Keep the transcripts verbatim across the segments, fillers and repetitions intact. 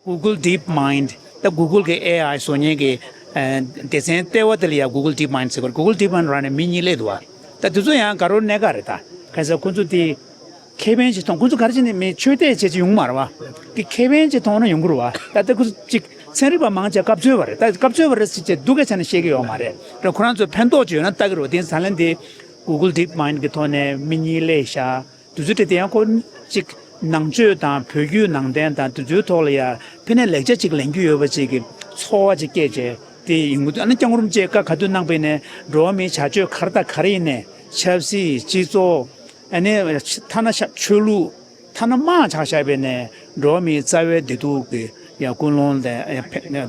Google DeepMind། ད་Google གི་ཨེ་ཨའི་བཟོ་མཁན་གྱི་ཨ་སྡེ་ཚན་ལྟེ་བ་དེ་ལ་ཡང་Google DeepMind ཟེར་གི་རེད། Google DeepMind རང་ནས་མི་གཉིས་སླེབས་འདུག་བ། ད་དེ་ཚོ་ཡང་དགའ་རབ་གནད་འགག་རེད། ད་ག་ས་ཁོ་ཚོ་དེ་ཁེ་ཕན་ཅིག་མཐོང་། ཁོ་ཚོ་ག་རེ་བྱས་ནས་མི་ཆོས་དད་བྱེད་ཀྱི་ཡོང་མ་རེད་བ། དེ་ཁེ་ཕན་ཅིག་མཐོང་ན་ཡོང་གི་རེད་བ། ད་ལྟ་ཁོ་ཚོ་ཅིག་ཚན་རིག་པ་མང་ཆེ་བ་སྐབས་འཚོལ་བ་རེད། ད་སྐབས་འཚོལ་བ་རེད་ཟེར་བྱས་སྡུག་སྐད་ཆ་ནས་བཤད་ཀྱི་ཡོད་མ་རེད། རེད། ཁོ་རང་ཚོ་ཕན་ཐོགས་ཅིག་ཡོད་ན་ལྟ་གི་རེད་བ། དེ་ད་ལན་དེ་Google DeepMind གི་ཐོག་ནས་མི་གཉིས་སླེབས་ཤག་དུས་ཚོད་དེ་དེ་ཡང་ཁོ་གཅིག་ནང་ཆོས་དང་བོད་བརྒྱུད་ནང་བསྟན་དང་དེ་ཚོའི་ཐོག་ལ་ཡ་ཕན་ནས་ལེགས་ཆ་གཅིག་ལེན་རྒྱུ་ཡོད་པ་གཅིག་གི་ཚོར་བ་གཅིག་སྐྱེས་བྱས་དེ་ཡིན་དགོས། ཨ་ནི་སྐྱབས་མགོན་རིན་པོ་ཆེས་བཀའ་ག་དུས་གནང་པ་ཡིན་ནའི་འགྲོ་བ་མིའི་བྱ་སྤྱོད་ག་རེ་དང་ག་རེ་ཡིན་ནའི་ཆབ་སྲིད། སྤྱི་ཚོགས། ཨ་ནི་ཐ་ན་ཤ་ཆོས་ལུགས། ཐ་ན་དམག་ཆགས་བཞག་པ་ཡིན་ནའི་འགྲོ་བ་མིའི་རྩ་བའི་བདེ་སྡུག་གི་ཡ་ཀུན་སློང་དང་ཡ་ཕན་ཨ་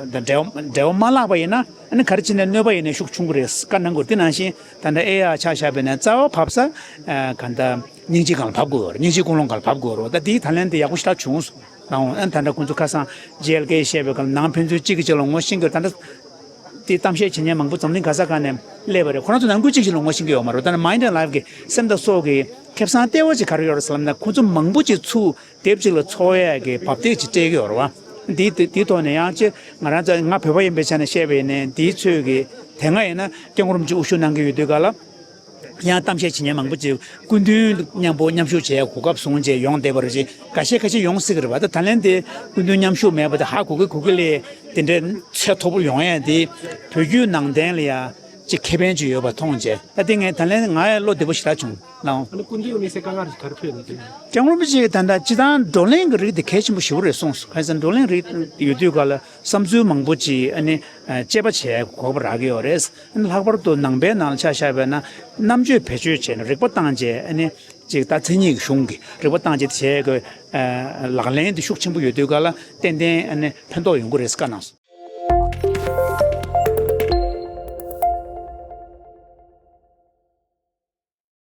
དང་འབྲེལ་བ་འབྲེལ་བ་མ་བརླག་པ་ཡིན་ན། ཨ་ནི་ག་རེ་བྱས་ནའི་གནོད་པ་ཡིན་ནའི་ཤུགས་ཆུང་གི་རེད་བཀའ་གནང་དགོས། དེ་ནང་བཞིན་ད་ལྟ་ཨེ་ཨའི་ཆ་བཞག་པ་ཡིན་ན་རྩ་བ་བབས་ས་ཨ་ག་ད་སྙིང་རྗེ་སྒང་ལ་བབས་དགོས་རེད། སྙིང་རྗེ་ཀུན་སློང་སྒང་ལ་བབས་དགོས་རེད། ད་དེའི་ད་ལན་དེ་ཡག་པོ་ཞེ་དྲག་བྱུང་སོང་། ཨ་ད་ལྟ་ཁོང་ཚོ་ཁ་སང་ཇེ་ཨེལ་ཀེ་བཤད་པའི་སྐབས་ནང་ཕན་ཚུན་གཅིག་གིས་གཅིག་ལ་ངོ་ཤེས་ཀྱི་ད་ལྟ་དེ་གཏམ་བཤད་བྱེད་མཁན་མང་པོ་འཛམ་གླིང་ག་ས་ག་ནས་སླེབས་པ་རེད། ཁོ་རང་ཚོ་ནང་ཁུལ་གཅིག་གཅིག་ལ་ངོ་ཤེས་ཀྱི་ཡོད་མ་རེད། ད་ནི་Mind and Life གི་སེམས་དང་སྲོག་གི་ཁེ་བཟང་ལྟེ་བ་ཅིག་ག་རེ་ཡོད་རེད་ཟེར་ལབ་ན། ཁོང་ཚོ་མང་པོ་ཅིག་ཚུར་དེབ་ཅིག་ལ་ཚོགས་ཡས་ཀྱི་འབབ་སྟེགས་ཅིག་སྤྲད་ཀྱི་ཡོད་རེད་བ། འདི་འདི་འདིའི་ཐོག་ནས་ཡང་ཅི་ང་རང་ཚོ་ང་བོད་པ་ཡིན་པའི་ཆ་ནས་བཤད་པ་ཡིན་ནའི་འདིའི་ཚོད་ཀྱི་དེ་སྔ་ཡིན་ན་སྐྱབས་མགོན་རིན་པོ་ཆེ་དབུ་བཞུགས་གནང་གི་ཡོད་དུས་ག་ལ། ཡང་གཏམ་བཤད་བྱེད་མཁན་མང་པོ་ཅིག་སྐུ་མདུན་མཉམ་པོ་མཉམ་ཞུགས་བྱེད་ཡ་གོ་སྐབས་བཟུང་བྱས་ཡོང་བསྡད་པ་རེད། ཅིག་འགའ་ཤས་ཁ་ཤས་ཡོང་སྲིད་ཀྱི་རེད་བ། ད་ད་ལན་དེ་སྐུ་མདུན་མཉམ་ཞུགས་མེད་པ་དེ་ཧ་གོ་གི་གོ་གི་ལས་དེ་འདྲའི་ཚད་མཐོ་པོ་ཡོང་ཡ་དེ་བོད་བརྒྱུད་ནང་བསྟན་ལ་ཡ་ཅིག་ཁེ་ཕན་ཅིག་ཡོད་པ་མཐོང་བྱས། ད་དེ་ངས་ད་ལན་ང་ཡ་བློ་བདེ་པོ་ཞེ་དྲག་བྱུང་ལགས། ཨ་ནི་སྐུ་མདུན་དངོས་གནས་ག་ང་རེ་ག་རེ་ཕེབས་ན་དེ། སྐྱབས་མགོན་རིན་པོ་ཆེ་གིས་ད་ལྟ་སྤྱིར་བཏང་བགྲོ་གླེང་གི་རིགས་དེ་གལ་ཆེན་པོ་ཞེ་པོ་རེད་གསུངས་སོང་། གང་ཡིན་ཟེར་ན་བགྲོ་གླེང་རིགས་ཡོད་དུས་ག་ལ་བསམ་ཚུལ་མང་པོ་ཅིག་ཨ་ནི་དཔྱད་པ་བྱེད་དགོས་པ་རག་གི་ཡོད་རེད། ལྷག་པར་དུ་ནང་པའི་ནང་ལ་ཆ་བཞག་པ་ཡིན་ན་རྣམ་དཔྱོད་བེད་སྤྱོད་བྱས་ནས་རིག་པ་བཏང་བྱས། ཨ་ནི་ཅིག་ད་མཚན་ཉིད་ཀྱི་གཞུང་གི་རིག་པ་བཏང་བྱས་དེ་བྱས་དགོས། ཨ་ལག་ལེན་དེ་ཤུགས་ཆེན་པོ་ཡོད་དུས་ག་ལ་ཏན་ཏན་ཨ་ནི་ཕན་ཐོགས་ཡོང་གི་རེད་བཀའ་གནང་སོང་།